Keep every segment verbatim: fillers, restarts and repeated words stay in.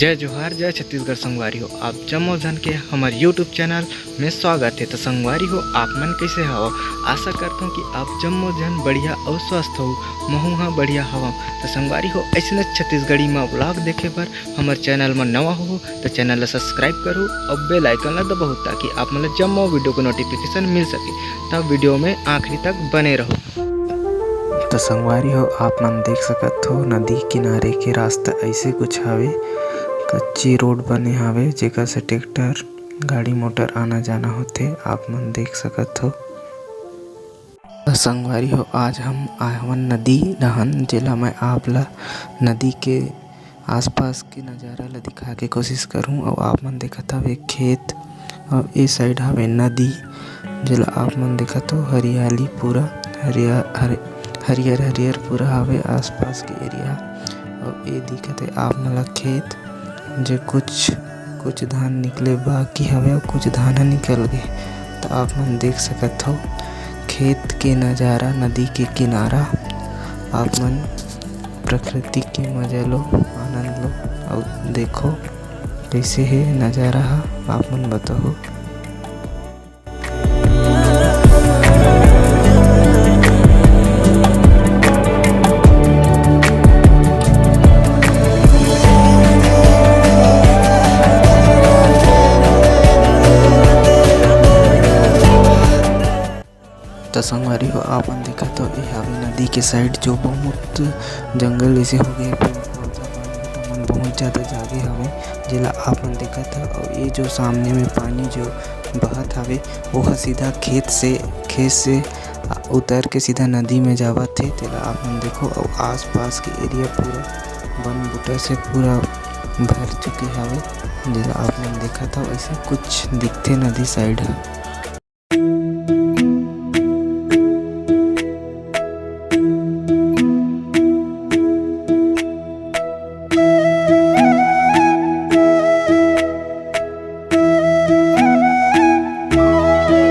जय जोहार, जय छत्तीसगढ़ संगवारी हो। आप जम्मो झन के हमर YouTube चैनल में स्वागत हे। तो संगवारी हो, आप मन कैसे हव? आशा करथों कि आप जम्मो झन बढ़िया अउ स्वस्थ हो। महू ह बढ़िया हवं। तो संगवारी हो, ऐसने छत्तीसगढ़ी में व्लॉग देखे बर हमर चैनल में नवा हो तो चैनल ला सब्सक्राइब करो और बेल आइकन ला दबाओ, ताकि आप मन ला जम्मो वीडियो के नोटिफिकेशन मिल सके। तब वीडियो में आखिरी तक बने रहो। तो संगवारी हो, आप मन देख सकत हो नदी किनारे के रास्ता ऐसे कुछ हवे, कच्ची रोड बने हवे, जेकर से ट्रैक्टर, गाड़ी मोटर आना जाना होथे। आप मन देख सकत हो। तो संगवारी हो, आज हम आए हवन नदी डहन, जेला मैं आप ला नदी के आसपास के नज़ारा ला दिखा के कोशिश करूँ। और आप मन देखत हवे खेत, और ए साइड हवे नदी, जेला आप मन देखत हो हरियाली पूरा हरिया-, हर-, हरियर हरियर पूरा हवे आसपास के एरिया। और ए दिखत हे आप मन ला खेत, जे कुछ, कुछ धान निकले बाकी हवे और कुछ धान ह निकल गे। तो आप मन देख सकत हो खेत के नज़ारा, नदी के किनारा। आप मन प्रकृति के मजा लो, आनंद लो और देखो कैसे हे नज़ारा ह, आप मन बताओ। त संगवारी हो, आप मन देखत हो, ए हवे नदी के साइड, जो बहुत जंगल जैसे हो गए, पेड़ पौधा मन बहुत ज़्यादा जागे हवे, जेला आप मन देखत हो। और ये जो सामने में पानी जो बहत हवे, वो ह सीधा खेत से, खेत से उतर के सीधा नदी में जावत हे, तेला आप मन देखो। और आसपास के एरिया पूरा बन बूटा से पूरा भर चुके हवे, जेला आप मन देखत हो। ऐसे कुछ दिखथे नदी साइड ह।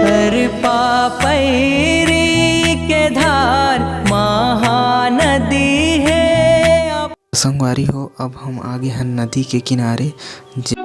हर पापैरी के धार महानदी हे। संगवारी हो, अब हम आगे हन नदी के किनारे, जे